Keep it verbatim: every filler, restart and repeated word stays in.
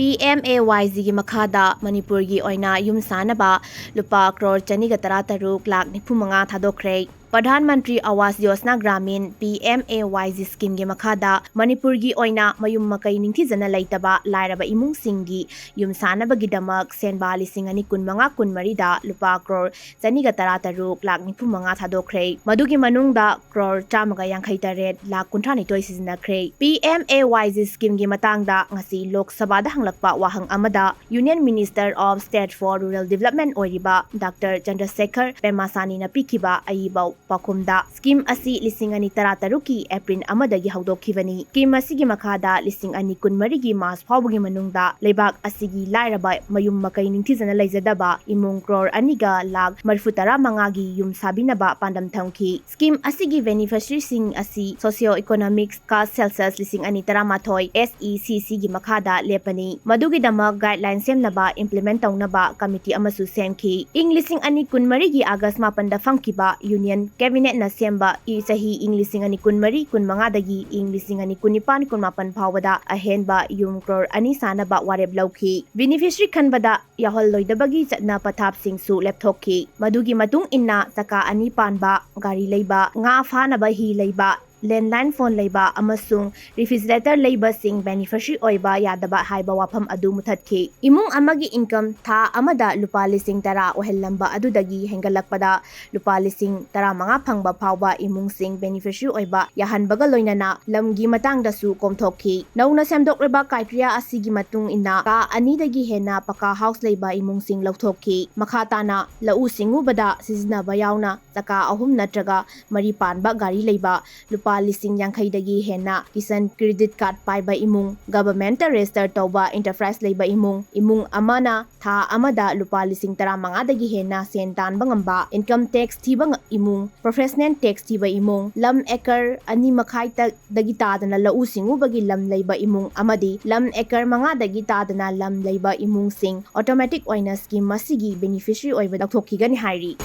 P M A ꯋꯥꯏ ꯖꯤꯒꯤ ꯃꯈꯥꯗ ꯃꯅꯤꯄꯨꯔꯒꯤ ꯑꯣꯏꯅ ꯌꯨꯝ ꯁꯥꯅꯕ ꯂꯨꯄꯥ ꯀ꯭ꯔꯣꯔ ꯆꯅꯤꯒ ꯇꯔꯥꯇꯔꯨꯛ ꯂꯥꯈ ꯅꯤꯐꯨꯃꯉꯥ ꯊꯥꯗꯣꯛꯈ꯭ꯔꯦ꯫ Pradhan Mantri Awas Yojana Gramin, P M A Y G ꯁ꯭ꯀꯤꯝꯒꯤ ꯃꯈꯥꯗ ꯃꯅꯤꯄꯨꯔꯒꯤ ꯑꯣꯏꯅ ꯃꯌꯨꯝ ꯃꯀꯩ ꯅꯤꯡꯊꯤꯖꯅ ꯂꯩꯇꯕ ꯂꯥꯏꯔꯕ ꯏꯃꯨꯡꯁꯤꯡꯒꯤ ꯌꯨꯝ ꯁꯥꯅꯕꯒꯤꯗꯃꯛ ꯁꯦꯟꯕꯥ ꯂꯤꯁꯤꯡ ꯑꯅꯤ ꯀꯨꯟꯃꯉꯥ ꯀꯨꯟꯃꯔꯤꯗ ꯂꯨꯄꯥ ꯀ꯭ꯔꯣꯔ ꯆꯅꯤꯒ ꯇꯔꯥꯇꯔꯨꯛ ꯂꯥꯈ ꯅꯤꯐꯨꯃꯉꯥ ꯊꯥꯗꯣꯛꯈ꯭ꯔꯦ꯫ ꯃꯗꯨꯒꯤ ꯃꯅꯨꯡꯗ ꯀ꯭ꯔꯣꯔ ꯆꯥꯝꯃꯒ ꯌꯥꯡꯈꯩ ꯇꯔꯦꯠ ꯂꯥꯈ ꯀꯨꯟꯊ꯭ꯔꯥꯅꯤꯊꯣꯏ ꯁꯤꯖꯤꯟꯅꯈ꯭ꯔꯦ꯫ P M A Y G ꯁ꯭ꯀꯤꯝꯒꯤ ꯃꯇꯥꯡꯗ ꯉꯁꯤ ꯂꯣꯛ ꯁꯚꯥꯗ ꯍꯪꯂꯛꯄ ꯋꯥꯍꯪ ꯑꯃꯗ Union Minister of State for Rural Development ꯑꯣꯏꯔꯤꯕ ꯗꯥꯛꯇꯔ ꯆꯟꯗ꯭ꯔꯁꯦꯈꯔ ꯄꯦꯃꯥꯁꯥꯅꯤꯅ ꯄꯤꯈꯤꯕ ꯑꯏꯕ ꯄꯥꯎꯈꯨꯝꯗ, ꯁ꯭ꯀꯤꯝ ꯑꯁꯤ ꯂꯤꯁꯤꯡ ꯑꯅꯤ ꯇꯔꯥꯇꯔꯨꯛꯀꯤ ꯑꯦꯄ꯭ꯔꯤꯜ ꯑꯃꯗꯒꯤ ꯍꯧꯗꯣꯛꯈꯤꯕꯅꯤ꯫ ꯁ꯭ꯀꯤꯝ ꯑꯁꯤꯒꯤ ꯃꯈꯥꯗ ꯂꯤꯁꯤꯡ ꯑꯅꯤ ꯀꯨꯟꯃꯔꯤꯒꯤ ꯃꯥꯔꯆ ꯐꯥꯎꯕꯒꯤ ꯃꯅꯨꯡꯗ ꯂꯩꯕꯥꯛ ꯑꯁꯤꯒꯤ ꯂꯥꯏꯔꯕ, ꯃꯌꯨꯝ ꯃꯀꯩ ꯅꯤꯡꯊꯤꯖꯅ ꯂꯩꯖꯗꯕ ꯏꯃꯨꯡ ꯀ꯭ꯔꯣꯔ ꯑꯅꯤꯒ ꯂꯥꯈ ꯃꯔꯤꯐꯨ ꯇꯔꯥ ꯃꯉꯥꯒꯤ ꯌꯨꯝ ꯁꯥꯕꯤꯅꯕ ꯄꯥꯟꯗꯝ ꯊꯝꯈꯤ꯫ ꯁ꯭ꯀꯤꯝ ꯑꯁꯤꯒꯤ ꯕꯦꯅꯤꯐꯤꯁꯔꯤꯁꯤꯡ ꯑꯁꯤ Socio Economic Class Census ꯂꯤꯁꯤꯡ ꯑꯅꯤ ꯇꯔꯥꯃꯥꯊꯣꯏ, S E C C ꯒꯤ ꯃꯈꯥꯗ ꯂꯦꯞꯄꯅꯤ꯫ ꯃꯗꯨꯒꯤꯗꯃꯛ ꯒꯥꯏꯗꯂꯥꯏꯟ ꯁꯦꯝꯅꯕ, ꯏꯝꯄ꯭ꯂꯤꯃꯦꯟ ꯇꯧꯅꯕ ꯀꯃꯤꯇꯤ ꯑꯃꯁꯨ ꯁꯦꯝꯈꯤ꯫ ꯏꯪ ꯂꯤꯁꯤꯡ ꯑꯅꯤ ꯀꯨꯟꯃꯔꯤꯒꯤ ꯑꯥꯒꯁ ꯃꯥꯄꯟꯗ ꯐꯝꯈꯤꯕ ꯌꯨꯅꯤꯌꯟ ꯀꯦꯕꯤꯅꯦꯠꯅ ꯁꯦꯝꯕ ꯏ ꯆꯍꯤ ꯏꯪ ꯂꯤꯁꯤꯡ ꯑꯅꯤ ꯀꯨꯟꯃꯔꯤ ꯀꯨꯟꯃꯉꯥꯗꯒꯤ ꯏꯪ ꯂꯤꯁꯤꯡ ꯑꯅꯤ ꯀꯨꯟꯅꯤꯄꯥꯟ ꯀꯨꯟꯃꯥꯄꯟ ꯐꯥꯎꯕꯗ ꯑꯍꯦꯟꯕ ꯌꯨꯝ ꯀ꯭ꯔꯣꯔ ꯑꯅꯤ ꯁꯥꯅꯕ ꯋꯥꯔꯦꯞ ꯂꯧꯈꯤ꯫ ꯕꯦꯅꯤꯐꯤꯁꯔꯤ ꯈꯟꯕꯗ ꯌꯥꯎꯍꯜꯂꯣꯏꯗꯕꯒꯤ ꯆꯠꯅ ꯄꯊꯥꯞꯁꯤꯡꯁꯨ ꯂꯦꯞꯊꯣꯛꯈꯤ꯫ ꯃꯗꯨꯒꯤ ꯃꯇꯨꯡ ꯏꯟꯅ ꯆꯀꯥ ꯑꯅꯤ ꯄꯥꯟꯕ ꯒꯥꯔꯤ ꯂꯩꯕ, ꯉꯥ ꯐꯥꯅꯕ ꯍꯤ ꯂꯩꯕ, ꯂꯦꯟꯂꯥꯏꯟ ꯐꯣꯟ ꯂꯩꯕ ꯑꯃꯁꯨꯡ ꯔꯤꯐ꯭ꯔꯤꯖꯔꯦꯇꯔ ꯂꯩꯕꯁꯤꯡ ꯕꯦꯅꯤꯐꯤꯁꯔꯤ ꯑꯣꯏꯕ ꯌꯥꯗꯕ ꯍꯥꯏꯕ ꯋꯥꯐꯝ ꯑꯗꯨ ꯃꯨꯊꯠꯈꯤ꯫ ꯏꯃꯨꯡ ꯑꯃꯒꯤ ꯏꯟꯀꯝ ꯊꯥ ꯑꯃꯗ ꯂꯨꯄꯥ ꯂꯤꯁꯤꯡ ꯇꯔꯥ ꯑꯣꯏꯍꯜꯂꯝꯕ ꯑꯗꯨꯗꯒꯤ ꯍꯦꯟꯒꯠꯂꯛꯄꯗ ꯂꯨꯄꯥ ꯂꯤꯁꯤꯡ ꯇꯔꯥꯃꯉꯥ ꯐꯪꯕ ꯐꯥꯎꯕ ꯏꯃꯨꯡꯁꯤꯡ ꯕꯦꯅꯤꯐꯤꯁꯔꯤ ꯑꯣꯏꯕ ꯌꯥꯍꯟꯕꯒ ꯂꯣꯏꯅꯅ ꯂꯝꯒꯤ ꯃꯇꯥꯡꯗꯁꯨ ꯀꯣꯝꯊꯣꯛꯈꯤ꯫ ꯅꯧꯅ ꯁꯦꯝꯗꯣꯛꯂꯤꯕ ꯀ꯭ꯔꯥꯏꯇꯦꯔꯤꯌꯥ ꯑꯁꯤꯒꯤ ꯃꯇꯨꯡ ꯏꯟꯅ ꯀꯥ ꯑꯅꯤꯗꯒꯤ ꯍꯦꯟꯅ ꯄꯀꯥ ꯍꯥꯎꯁ ꯂꯩꯕ ꯏꯃꯨꯡꯁꯤꯡ ꯂꯧꯊꯣꯛꯈꯤ꯫ ꯃꯈꯥ ꯇꯥꯅ ꯂꯧꯎ ꯁꯤꯡꯎꯕꯗ ꯁꯤꯖꯤꯟꯅꯕ ꯌꯥꯎꯅ ꯆꯀꯥ ꯑꯍꯨꯝ ꯅꯠꯇ꯭ꯔꯒ ꯃꯔꯤ ꯄꯥꯟꯕ ꯒꯥꯔꯤ ꯂꯩꯕ, ꯂꯨꯄꯥ ꯂꯤꯁꯤꯡ ꯌꯥꯡꯈꯩꯗꯒꯤ ꯍꯦꯟꯅ ꯀꯤꯁꯟ ꯀ꯭ꯔꯦꯗꯤꯠ ꯀꯥꯔꯗ ꯄꯥꯏꯕ ꯏꯃꯨꯡ, ꯒꯚꯔꯟꯃꯦꯟꯠꯇ ꯔꯦꯖꯤꯁꯇꯔ ꯇꯧꯕ ꯏꯟꯇꯔꯄ꯭ꯔꯥꯏꯁ ꯂꯩꯕ ꯏꯃꯨꯡ, ꯏꯃꯨꯡ ꯑꯃꯅ ꯊꯥ ꯑꯃꯗ ꯂꯨꯄꯥ ꯂꯤꯁꯤꯡ ꯇꯔꯥꯃꯉꯥꯗꯒꯤ ꯍꯦꯟꯅ ꯁꯦꯟ ꯇꯥꯟꯕ ꯉꯝꯕ, ꯏꯟꯀꯝ ꯇꯦꯛꯁ ꯊꯤꯕ ꯉ-, ꯏꯃꯨꯡ, ꯄ꯭ꯔꯣꯐꯦꯁꯅꯦꯜ ꯇꯦꯛꯁ ꯊꯤꯕ ꯏꯃꯨꯡ, ꯂꯝ ꯑꯦꯀꯔ ꯑꯅꯤ ꯃꯈꯥꯏꯗꯒꯤ ꯇꯥꯗꯅ ꯂꯧꯎ ꯁꯤꯡꯎꯕꯒꯤ ꯂꯝ ꯂꯩꯕ ꯏꯃꯨꯡ ꯑꯃꯗꯤ ꯂꯝ ꯑꯦꯀꯔ ꯃꯉꯥꯗꯒꯤ ꯇꯥꯗꯅ ꯂꯝ ꯂꯩꯕ ꯏꯃꯨꯡꯁꯤꯡ ꯑꯣꯇꯣꯃꯦꯇꯤꯛ ꯑꯣꯏꯅ ꯁ꯭ꯀꯤꯝ ꯑꯁꯤꯒꯤ ꯕꯦꯅꯤꯐꯤꯁꯔꯤ ꯑꯣꯏꯕ ꯂꯧꯊꯣꯛꯈꯤꯒꯅꯤ ꯍꯥꯏꯔꯤ꯫